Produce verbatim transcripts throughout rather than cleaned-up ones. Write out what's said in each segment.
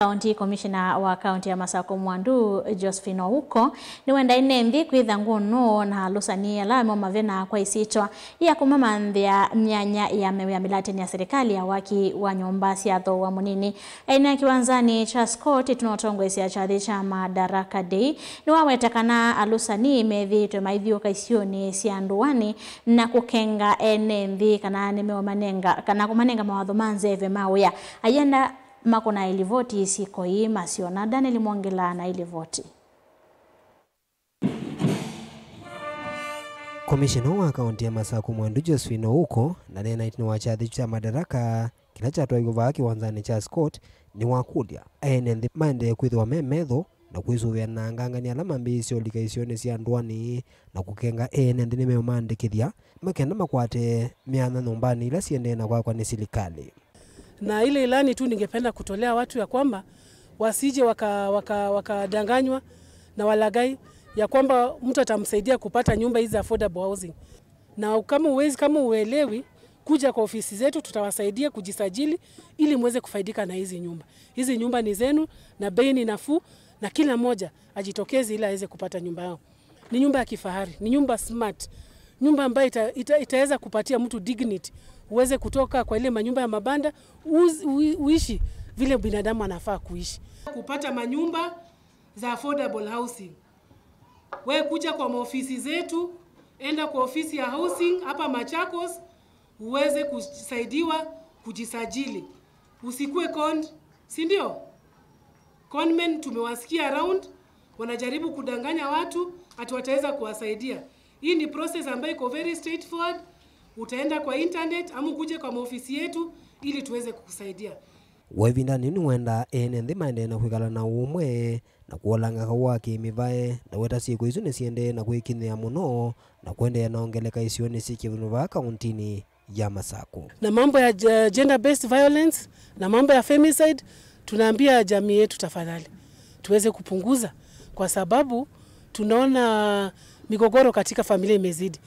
County Commissioner wa kaunti ya Masako Mwandu, Josephine Ouko, nĩwenda ene nthĩ kwĩtha ngũnũ na alũsani ala mo mavena kwa isyĩtwa ya kũmamanthĩa myanya ya mĩao ya mĩlatĩnĩ ya serikali ya waki wa nyũmba sya thooa mũnini. Aina kĩwanzanĩ kya Scott, ĩtũna ũtongoesya kyathĩ kya Madaraka Day, nĩwaweta kana alũsani methĩĩtwe maithyũũka isionĩ sya ndũanĩ na kũkenga ene nthĩ kana nĩmeũmanenga, kana kũmanenga mawatho ma nzeve ma wĩa. Ayenda makũna ilivoti isikoi masyona. Daniel Mwongela na ilivoti. Komishena wa kaunti ya Masako Mwandu Josephine Ouko, na neena ĩtina wa kyathĩ kya Madaraka kĩla kyatwaiwe vaa kĩwanzanĩ kya Scott, nĩwakũlya ene nthĩ maendee kwĩthĩwa me metho na kwĩsũvĩa na angangani ala mambĩĩsye ũlika isionĩ sya ndũanĩ na kũkenga ene nthĩ nĩmeũmaandĩkĩthya makenda makwate myanya nyũmbanĩ ila siendee na kwakwa nĩ silikalĩ. Na ile ilani tu ningependa kutolea watu ya kwamba wasije waka, waka, wakadanganywa na walaghai ya kwamba mtu atamsaidia kupata nyumba hizi affordable housing. Na kama uwezi, kama uelewi, kuja kwa ofisi zetu, tutawasaidia kujisajili ili muweze kufaidika na hizi nyumba. Hizi nyumba ni zenu na bei ni nafuu, na kila moja ajitokeze ili aweze kupata nyumba yao. Ni nyumba ya kifahari, ni nyumba smart, nyumba ambayo ita, ita, itaweza kupatia mtu dignity, uweze kutoka kwa ile manyumba ya mabanda, uz-, ui-, uishi vile binadamu anafaa kuishi. Kupata manyumba za affordable housing. We kuja kwa maofisi zetu, enda kwa ofisi ya housing hapa Machakos, uweze kusaidiwa kujisajili. Usikue conned, si ndio? Conmen tumewasikia around, wanajaribu kudanganya watu ati wataweza kuwasaidia. Hii ni process ambayo iko very straightforward. Utaenda kwa internet ama ukuje kwa maofisi yetu ili tuweze kukusaidia. Kwa ĩvinda nĩu nĩwenda ene nthĩ maendee na kwĩkala na ũmwe na kũolanga kaũ wa kĩ-mĩvae, na weta syĩko isu nĩsiendee na kwĩkinyĩa mũno na kũendeea na ongeleka isionĩ syĩ kĩvũnũ vaa kauntinĩ ya Masako. Na mambo ya ge-, gender based violence na mambo ya femicide, tunaambia jamii yetu tafadhali tuweze kupunguza, kwa sababu tunaona migogoro katika familia imezidi.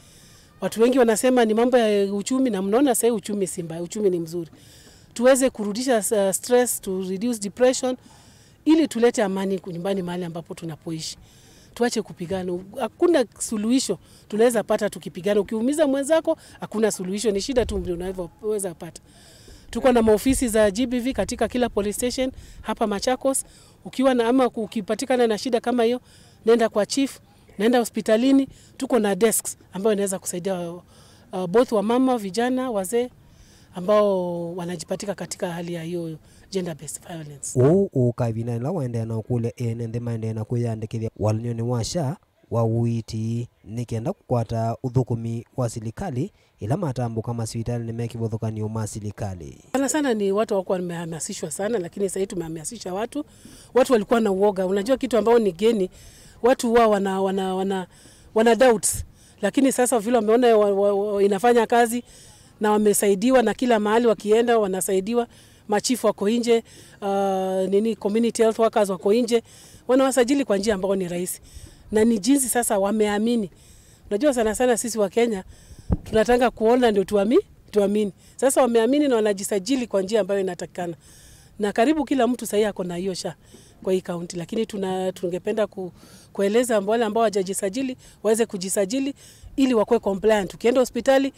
Watu wengi wanasema ni mambo ya uchumi, na mnaona sasa uchumi si mbaya, uchumi ni mzuri. Tuweze kurudisha, uh, stress, to reduce depression, ili tulete amani nyumbani mahali ambapo tunapoishi. Tuache kupigana. Hakuna suluhisho tunaweza pata tukipigana. Ukiumiza mwenzako, hakuna suluhisho, ni shida tu ndio unaweza pata. Tuko na maofisi za G B V katika kila police station hapa Machakos. Ukiwa na, ama ukipatikana na shida kama hiyo, nenda kwa chief, nenda hospitalini. Tuko na desks ambayo inaweza kusaidia, uh, both wamama, vijana, wazee ambao wanajipatika katika hali ya hiyo gender based violence. Ũu ũka ĩvinda ĩla waendeea na ũkũlya ene nthĩ maendeee na kwĩyandĩkĩthya walany'onĩ wa SHA wa ũiiti nĩ kenda kũkwata ũthũkũmi wa silikalĩ ĩla matambũka masivitalĩnĩ me kĩvathũkany'o ma silikalĩ. Sana sana ni watu hawakuwa wamehamasishwa sana, lakini sasa hivi tumehamasisha watu. Watu walikuwa na uoga. Unajua kitu ambao ni geni, watu huwa wana, wana, wana, wana doubts. Lakini sasa vile wameona wa, wa, wa, inafanya kazi na wamesaidiwa, na kila mahali wakienda wanasaidiwa, machifu wako nje, uh, nini, community health workers wako nje, wanawasajili kwa njia ambayo ni rahisi. Na ni jinsi sasa wameamini. Unajua sana sana sisi wa Kenya tunataka kuona ndio tuami-, tuamini. Sasa wameamini na wanajisajili kwa njia ambayo inatakikana. Na karibu kila mtu sahii ako na hiyo SHA kwa hii kaunti, lakini tuna-, tungependa ku-, kueleza wale ambao hawajajisajili waweze kujisajili ili wakuwe compliant. Ukienda hospitali,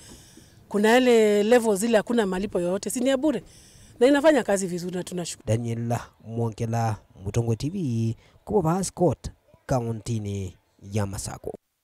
kuna yale levels zile hakuna malipo yoyote, si ni ya bure. Na inafanya kazi vizuri na tunashukuru. Daniel Mwongela, Mũtongoi T V, kuma vaa Scott, kauntinĩ ya Masako.